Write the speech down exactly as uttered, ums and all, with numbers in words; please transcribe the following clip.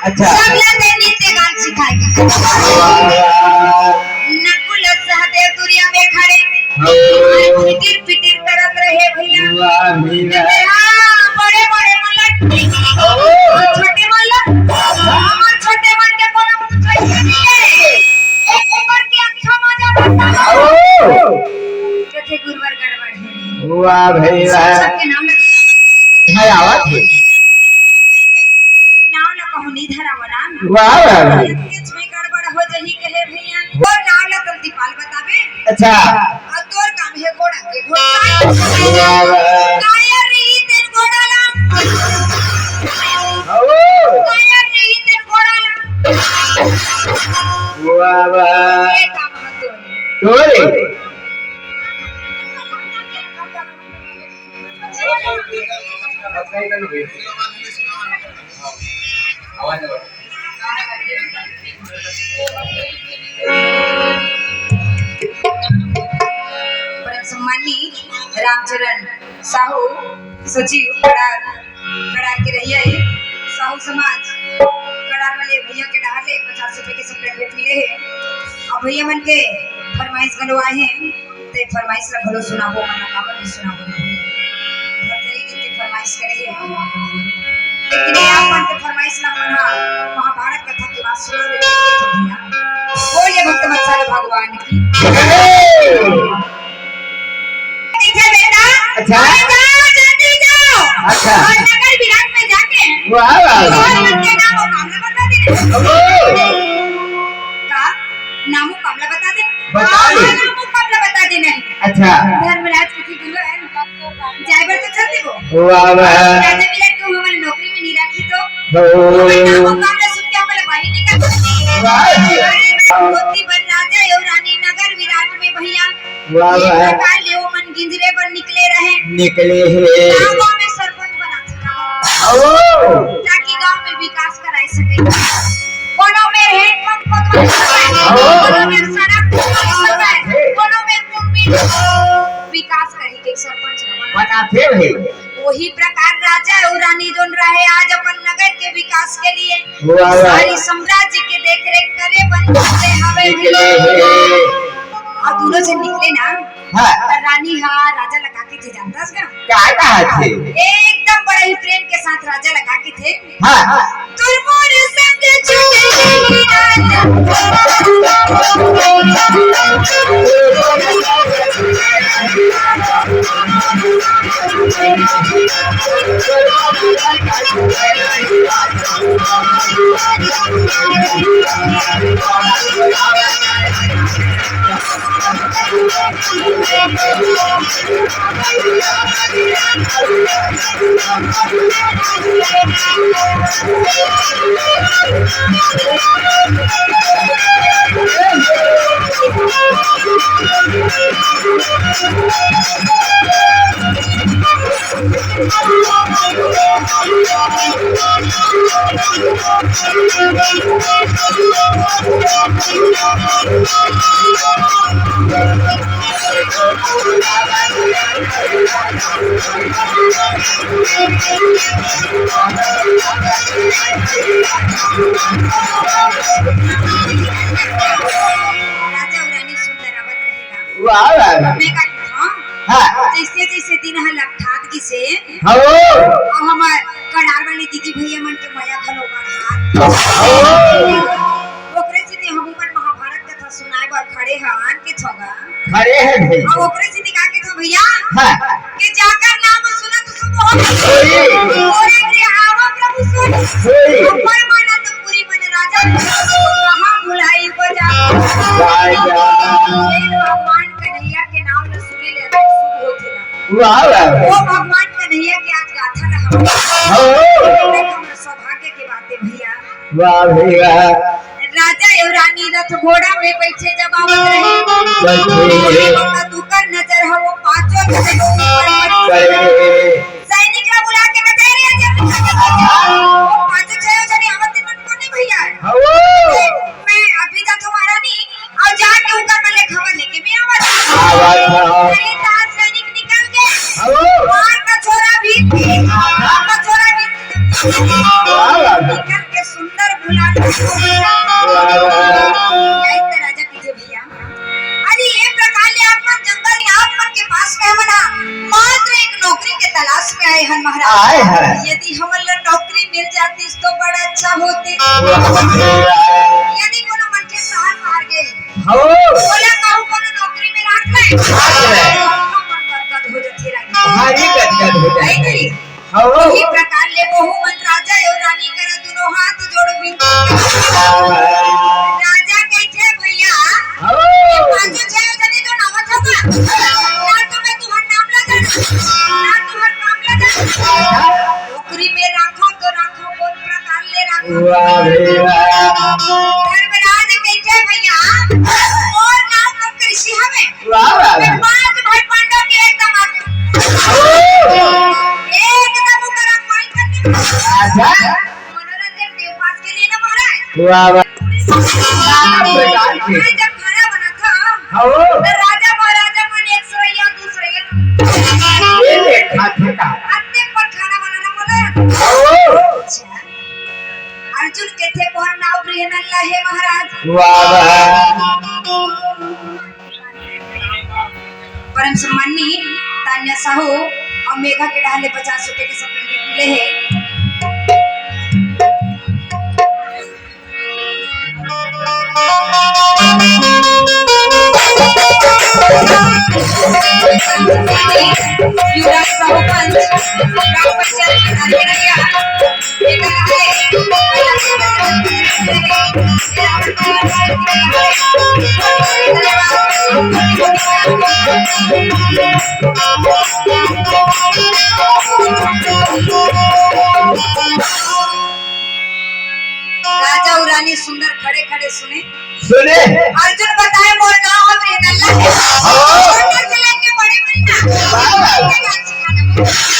अच्छा। सब ला ते नृत्य गान सिखाए के। वाह। नकुल सहदेव दुरिया में खड़े, हाँ। अउ फिटिर फिटिर करत रहे भैया। वाह भैया। हाँ, बड़े बड़े मन ला, छोटे मन ला, हमर छोटे मन के कोनो पूछे नहीं है। एक ऊपर के अच्छा मजा बता। ओ। कथे गुरुवर गड़बड़ है। वाह भैया। सबके नाम लगे। हाँ, आवत है। नाव ला कहूँ नी धरावला। वाह, वाह, वाह। स्केच में गड़बड़ हो जही कहे भैया। तोर नाव ला तंतीपाल बताबे। अच्छा। अउ तोर काम हे घोड़ा के घोड़साई। वाह, वाह। कायर रही तेन घोड़ा ला। ओ। कायर रही तेन घोड़ा ला। वाह, वाह। ये काम हे तोरे। तोरे। परम सम्मानी रामचरण साहू, सचिव कड़ार, कड़ार के रहिया हे। साहू समाज कड़ार वाले भैया के डहार ले पचास रुपए के सब पैकेट मिले हे। अउ भैया मन के फरमाइश घलो आए हे। ते फरमाइश ला घलो सुनाबो, मन ला काबर नी सुनाबो रे भई। भरतरी गीत के फरमाइश करे हे। लेकिन ये आप मन के फरमाइश ला मन हा महाभारत कथा के बाद सुना देते तो भैया। बोलिए भक्त वत्सल भगवान की। कइसे बेटा? अच्छा। अरे जाओ, जल्दी जाओ। अच्छा। अउ नगर विराट में जाके वाह, वाह, वाह। और उनके नाम और काम ला बता दे। ओहो। का? नामो काम ला बता दे। बता दे। हाँ, नामो काम ला बता दे नहीं। अच्छा। धर्मराज कथे गुरु, जाए बर तो चल देबो। वाह, वाह। राजा विराट कहूँ हमर नौकरी में नहीं राखी तो। हो। हमर नामो काम ला सुन के हमर बाहिर निकल। वाह। अरे, धोती बन राजा अउ रानी नगर विराट में भैया। वाह, ये वाह। प्रकार ले ओमन गिंजरे बर निकले रहे। निकले हे। गाँव गाँव में सरपंच बनाथे। ओ। ताकि गाँव में विकास कराए सके। कोनो मेर हेडपंप खोदवाए सके, ओ। कोनो मेर सड़क खोदवाए सके, कोनो मेर कुम्पी विकास करही के सरपंच बनाथे। बनाथे भई। वही प्रकार राजा अउ रानी जोन रहे आज अपन नगर के विकास के लिए वाह, वाह। सारी साम्राज्य के देख रेख करे बन निकले हवे। निकले हे। अउ दूनों झन निकले ना, हाँ। त रानी हा राजा ला का कथे जानथस का? का कथे? एकदम बड़ा ही प्रेम के साथ राजा ला का कथे। हाँ। तोर मोर संग छूट गई रात। राजा अउ रानी सुंदर आवत रहेगा। वाह, वाह, वाह। मैं का कथंव, हाँ। जइसे जइसे दिन ह लपटात गिसे, हाँ। अउ हमर कड़ार वाली दीदी भैया मन के मया घलो बढ़ात। हाँ। ओकरे सेती हमू मन महाभारत कथा सुनाए बर खड़े हन के छोगा। खड़े हे भई। अउ ओकरे सेती का कथंव भैया? हाँ। के जाकर नाम सुनत शुभ होई। होई। ओरे गृह आवा प्रभु सोई। होई। परमानंद पुरी मन राजा, कहाँ भुलाई बजा। राजा। हे भगवान कन्हैया के नाम ल सुने ले तो शुभ होथे ना। वाह, वाह, वाह। ओ भगवान कन्हैया के आज गाथा ल हम हो। हमर सौभाग्य के बात हे भैया। वाह भैया। राजा अउ रानी रथ घोड़ा में बइठे जब आवत रहे, बइठे। ओकर नजर ह वो पांचों जने के ऊपर पड़े। पड़े। सैनिक ला बुला के कथे, "अरे, जब वो पांचों छह जने आवत तेमन कोन हे भैया?" हाँ। मैं अभी जाथंव महारानी, अउ जाके उनकर मन ले खबर लेके मैं आवत हंव। आवत हंव। अरे, सात सैनिक निकल के, हाँ। मार का छोरा भी, मार का छोरा भी। वाह, वाह। निकल के सुंदर यही तो राजा कहिथे भैया। अरे ये प्रकार ले आप मन जंगल में, आप मन के पास में हमन हा मात्र एक नौकरी के तलाश में आए हन महाराज। आए हन। यदि हमन ला नौकरी मिल जातिस तो बड़ा अच्छा होतिस। वाह। यदि कोनो मनखे शहर बाहर गे, हो। ओला कहूँ कोनो नौकरी में राख ले। राख ले। हमन बरबाद हो जाथे राजा। भारी गदगद हो जाथे। नहीं, नहीं। हो। इही प्रकार ले वहू मन राजा अउ रानी करा दुनों हाथ जोड़ बिनती करथे। राजा कहिथे, "भैया, हो। ये पाँचों छह जने जो नावत हो का? ना तो मैं तुहर नाम ला जानूं, ना तुहर काम ला जानूं। नौकरी में राखो तो राखो, कोन प्रकार ले राखो?" वाह रे वाह। धर्मराज कहिथे, "भैया, मोर नाम तो कृषि हवे।" वाह, वाह, वाह। मैं पांच भाई पांडव के एकदम आगे। ओ। एकदम ओकर अगुवाई करने में। अच्छा। मनोरंजन के पास के लिए ना महाराज। वाह, वाह। पूरी संस्कृति। नाना प्रकार के। मैं जब खाना बनाता हूँ, हाँ। तो राजा महाराजा मन एक सुरैया, दू सुरैया। ये देखा थे का? अत्ते पर खाना बनाना बोला। ओ। अच्छा। अर्जुन कहिथे, "मोर नाव बृहनल्ला हे महाराज।" वाह, वाह। परम सम्माननीय तान्या साहू अउ मेघा के डहार ले पचास रुपए के सप्रेम भेंट मिले हे। युवराज साहू पंच, ग्राम पंचायत के तान्या रैया, राजा अउ रानी सुंदर खड़े खड़े सुने। सुने। अर्जुन बताए, "मोर नाव ह बृहनल्ला हे।" हाँ। छोटे से लेके बड़े मन ना। वाह।